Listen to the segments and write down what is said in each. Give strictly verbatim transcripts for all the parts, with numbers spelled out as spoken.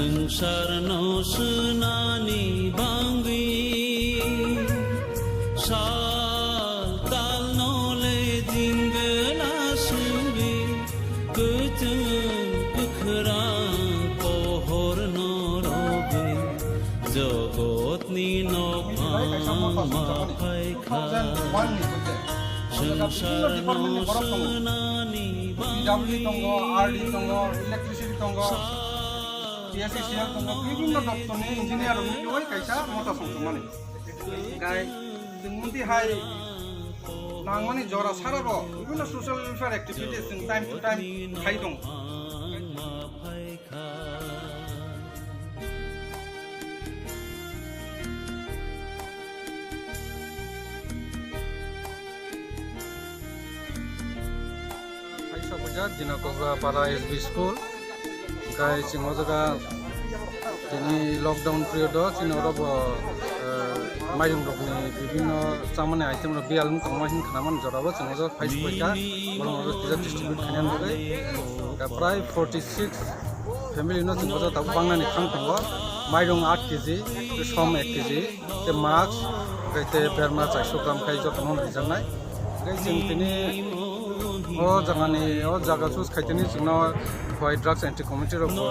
Swngcharno swnani bangwi sal talno le jingla swngwi, kwchwng kwkhrang pohorno rwgwi, jogotni nokphang ma phaikha. Swngcharno swnani bangwi P W D tongo, R D tongo, electricity tongo, P S E C L tongo, bibhinno doptorni engineer rokni twi kaisa mota songchomani. Hingkhai chwng mudi hai nangmani jora sarabo bibhinno social welfare activities chwng time to time khai tongo. Kaisa puja Dina Kogra Para S B School. Hingkhai chwng o jaga tini lockdown period o chini oro bo, eh, mairung rokni bibhinno chamani item rok biyal wng tongma hin khna mani jora bo chwng o jaga phai subaikha. Borok rok kisa distribute khaina bagwi. Hingkha prai forty six family no chwng o jaga tabuk bangnani khang tongo. Mairung aat K G, som ek K G, tei mask, tei berma chaiso gram khai jotono rijaknai. Tei chwng tini o jagani, o jaga choose khaitini chwngno Khowai Drugs Anti Committee rok bo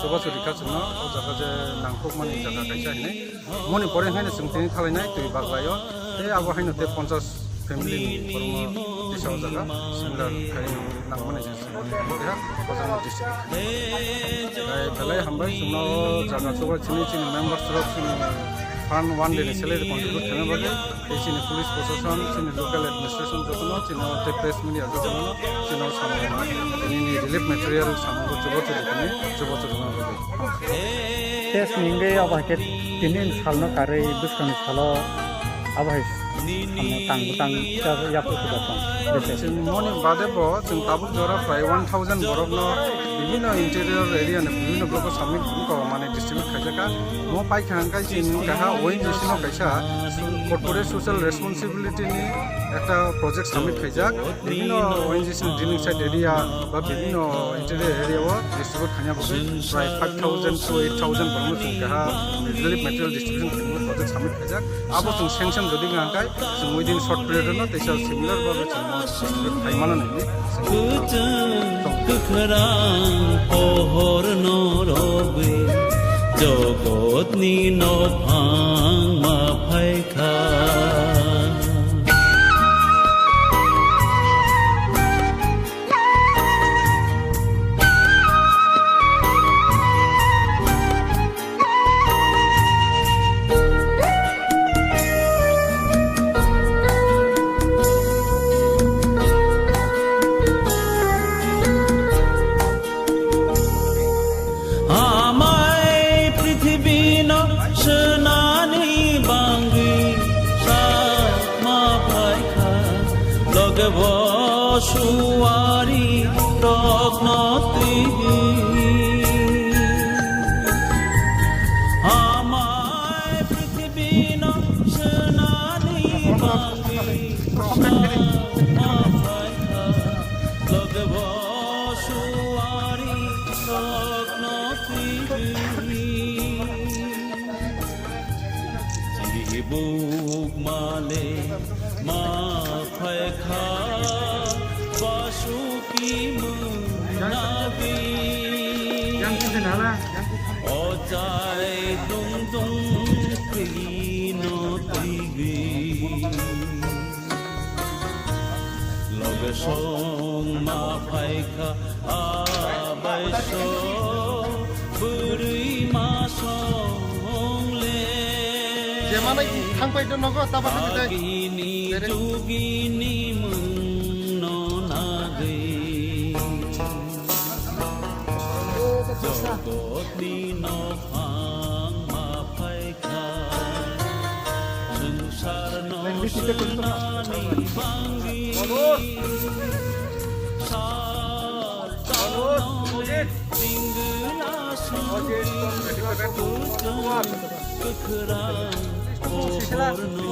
chubachu rikha chwngno, o jaga je nangkukmani jaga kaisa hinwi. Moni pore haino chwng tini thalainai twi baglaio. Tei abo haino tei ponchas family ni borokno tisa o jaga similar khai nangmani je. Keha Cochabamba district. Tei belai hambai chwngno o jaga chuba chini chini members rok chini fund one day ni salary contribute khaina bagwi tei chini police proshashan, chini local administration jotono chini o tei press media jotono chini o samung nini relief material samung chuba chuba khainai chuba chuba bagwi. Tei sini hingke abo hai khe tini salno karwi bwskangni salo abo hai samung tang bwtang yapri yapri khe tong. Chwng moni bade bo chwng tabuk jora prai one thousand borokno bibhinno interior area ni bibhinno block o submit wngkha, mane distribute khaijak kha. Mo paikha hwnkhe chini kaha O N G C no kaisa corporate social responsibility ni ekta project submit khaijak. Bibhinno O N G C ni dealing site area ba bibhinno interior area o distribute khaina bagwi prai five thousand to eight thousand borokno chwng kaha relief material distribution khaina project submit khaijak. Abo chwng sanction jodi wngkha hwnkhe chwng within short period no teisa similar bhabe chwng distribute khai mano nini. Kwchwng kwkhrang pohor no rogwi jogotni nophang ma phaikha. Amai prithibino swnani bangwi sakma phaikha, loge bo suari rokno twiwi. Amai prithibino swnani bangwi sakma phaikha, loge bo suari rokno twiwi. Chibuk male ma phaikha, basuki mwnagwi. O chai dung dung khwino twigwi. Loge song ma phaikha, abai song bwrwi ma song le. Je manai thang pai do nogo, taba thang pai dai. Agini jugini mungno nagwi. Jogotni nophang ma phaikha, swngcharno swnani bangwi. Sal talno ringgwna swngwi, kwkhrang pohorno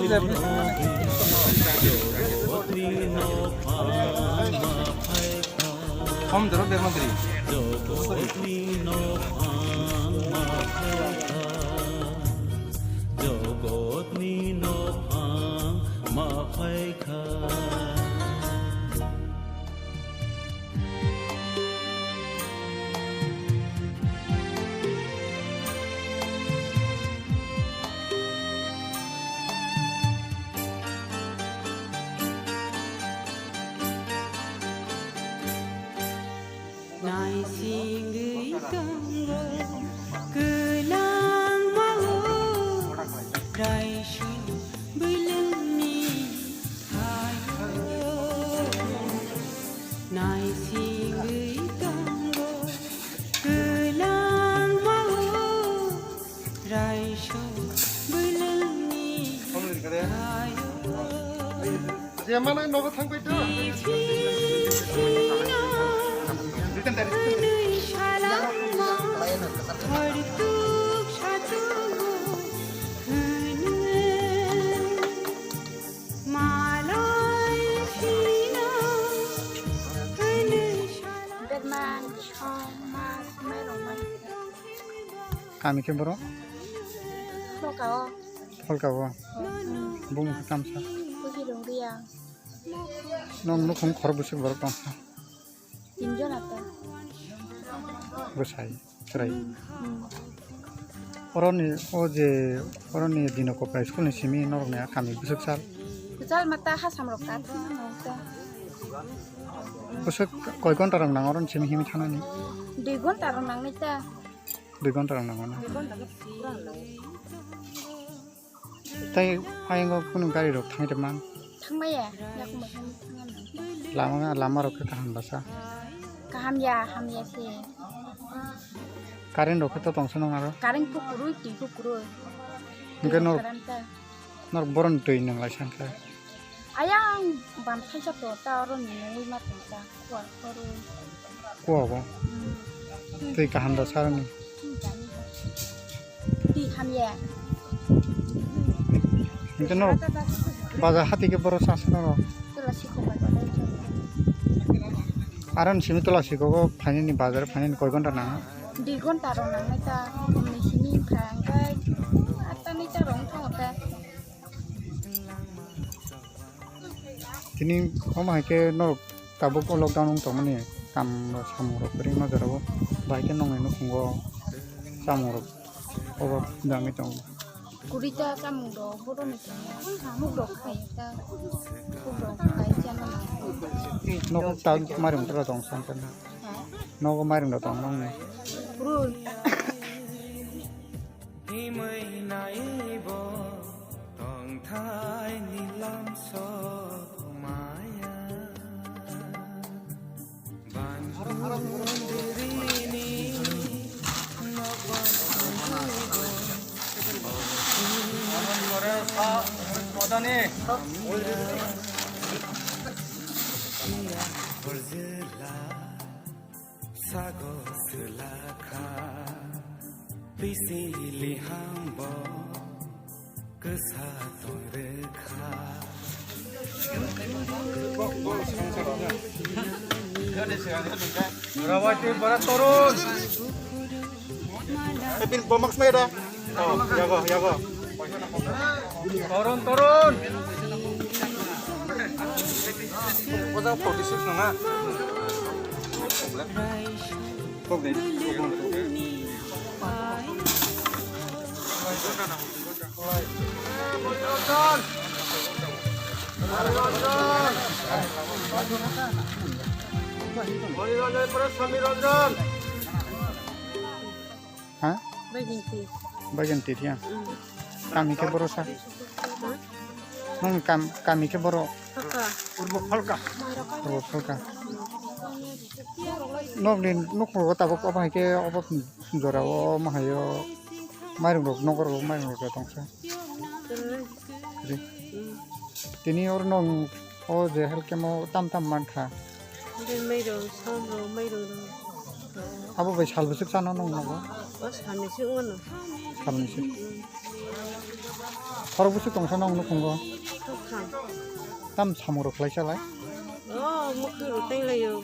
jogotni nophang ma phaikha. Om Joro Dermantri. Jogotni nophang ma phaikha, jogotni nophang ma phaikha. Naisingwi tongo kwlangma o raisung bwlwngni hayo. Naisingwi tongo kwlangma o raisung bwlwngni hayo. Je manai nogo thangbai do. Berman, song, mas, mairok, mai. Kami khe borok? Pholka o. Pholka o. Hmm. Bumung khe tamsa. Kuchi rung riya. Nong nukhung khorok bwswk borok tongsa? Tinjon ata. Bwsai, chwrai. Hmm. Oroni, o je, oroni Dino Koprai school ni simi norokni a kami bwswk sal? Kwchal mata hasam rok ka thung ta. Bwswk koi ghonta rok nang oroni simi himwi thanani? Dui ghonta rok nangnai ta. Dui ghonta rok nango na? Dui ghonta rok pura nango. Tei ayang o kunu gari rok thangwi tongma? Thangmaya, yakung bai thangmaya. Lama, lama rok khe kaham basa? Kaham ya, hamya se. Current rok khe to tongsa nang aro? Current pho kwrwi, twi pho kwrwi. Hingke nor-, current ta. Nor boron twi nang lai sangkha? Ayang ban thaisa to ta oro ni nungwi ma tongsa. Kuwa, kuwa bo. Hmm. Twi kaham da sarani. Hmm, jani. Twi hamya. Hingke no bazar hati ke borok sasa no. Tula sikho bai bai. Aron simi tula sikho go phainani bazar phainani koi ghonta nang? Dui ghonta rok nangnai ta. Ni simi phai hingke atta ni ta rong thang ta. Tini omo hai khe norok tabuk o lockdown wng tongmani kam samung rok kwrwngma jora o, bahai khe nongni nukhungo samung rok obo dangwi tongo. Kwrwi ta chamung rok bohrok ni simi muk rok khai ta, muk rok khai chana. Nogo ta mairum tala tong sankhe na. Ha? Nogo mairum rok tong nongni. Kwrwi. Himwi naibo tongthai ni lamso maya. Bandiri ni nokbar Sago swlakha, pisili hambo kwsa tongrwkha. Rawati bara torun. Ebin bomax mai da. Oh, yago, yago. Torun, torun. Oja forty six nonga. Kok dei. Moniranjan, pura Samiranjan. Ha? Baginti. Baginti ya. Hmm. Kami khe boro sa. Ha? Nong kam, kami khe boro. Phalka. Purbo Phalka. Purbo Phalka. Nokni nokho tabuk obo hai khe obo jora o ma hayo. Mairung rok nokor rok mairung rok tongsa. Hmm. Ri. Hmm. Tini oro nong o je health camp o tam tam mankha. Tei mairung, som rok, mairung rok. Abo bai sal bwswk chana nong nogo? O salni se wngmano. Salni se. Hmm. Khorok bwswk tongsa nong nukhungo? Tongkha. Tam samung rok khlai salai? O, mwkhwi rok tei laio.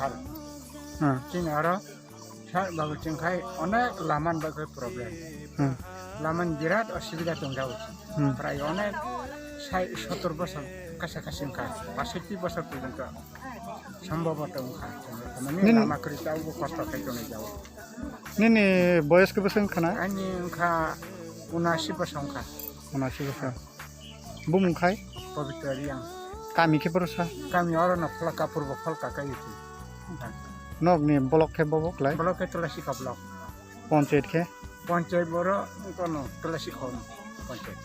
Bahar. Hmm. Chini aro sa bago chwng khai onek laman bagwi problem. Hmm. Laman birat osubida tong jago. Hmm. Prai onek sai sotor bosor kasa kasi wngkha, pasoti bosor porjonto sombhoboto wngkha. Mane nini lama kwrwi ta bo kosto khai tongo jago. Nini boyos khe bwswk wngkha na? Ani wngkha unasi bosor wngkha. Unasi bosor. Bumung khai? Pabitra Riang. Kami khe boro sa? Kami oro no Pholka, purbo Pholka kai iti. Nok ni block khe bobo klai? Block khe Tulasika block. Panchayat khe? Panchayat boro kono Tulasika no panchayat.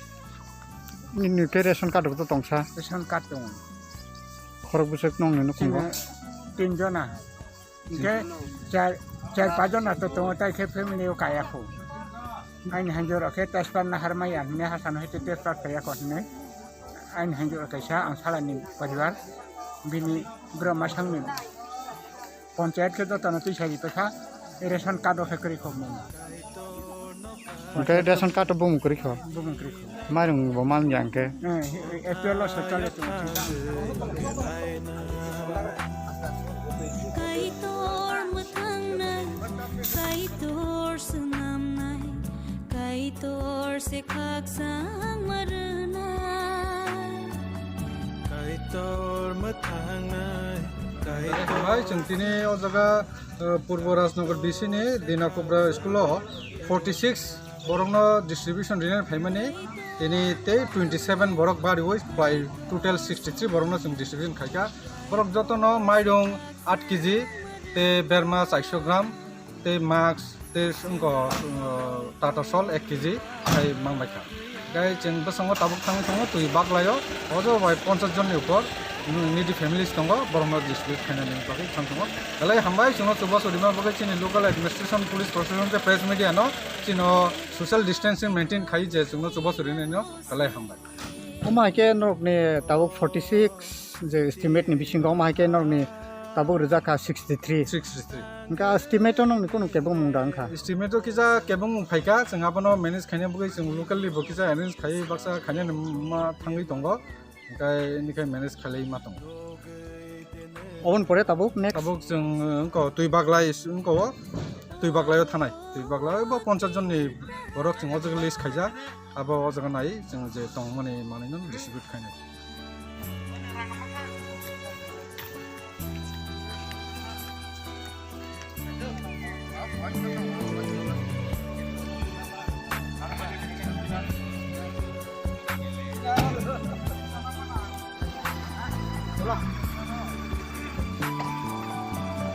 Nini khe ration card rok to tongsa? Ration card tongo. Khorok bwswk nong ni nukhungo? Chini tin jona. Hingke char, char pajon ato tongo, tai khe family o kaya kho. Aini hanjor o khe tejpal nahar maya hwnwi hasano hete tejpal kaya kho hwnwi. Aini hanjor o kaisa ang salani poribar, bini bwrwi masangni panchayat khe jotono twi sari tokha, ration card o khe kwrwi kho mung. Hingke ration card o bumung kwrwi kho. Bumung kwrwi kho. Mairung bo man ya hingke. Eh, A P L o se chale tongo. Kaitor mwthangnai, Kaitor swnamnai, Kaitor se khakchangma rwnai. Kaitor mwthangnai, Kaitor. Hai, chwng tini o jaga, eh, Purbo Rajnagar B C ni Dina Kubra school o forty six borokno distribution rinani phaimani, tini tei twenty seven borok bariwi bai total sixty three borokno chwng distribution khaikha. Borok jotono mairung aat kg tei berma chairso gram tei mask tei wngkha, uh, Tata Sol ek kg khai manbaikha. Tei chwng bwskango tabuk thangwi tongo twi baklaio, o jaga bai ponchas jonni upor needy families tongo, borokno distribute khainani bagwi thang tongo. Belai hambai chwngno chubachu rima bagwi chini local administration, police protection tei press media no chini social distancing maintain khai je chwngno chubachu rinani no belai hambai. Omo hai khe norokni tabuk forty six je estimate ni bisingo, omo hai khe norokni tabuk rijak kha sixty three. Sixty three. Hingke estimate o nokni kunu kebengmung da wngkha? Estimate o kisa kebengmung phaikha, chwng abono manage khaina bagwi chwng locally bo kisa arrange khai baksa khainani ma thangwi tongo, hingke nini khe manage khalai ma tongo. Oboni pore tabuk next? Tabuk chwng wngkha twi baglai wngkha o, twi baglai o thanai, twi baglai o bo ponchas jonni borok chwng o jaga list khaijak. Abo o jaga nai chwng je tongmani manwino distribute khainai.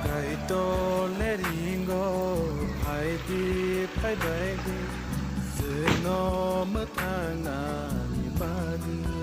Kaitor le ringo, phaidi, phaibaidi, chwngno mwthangnani bagwi.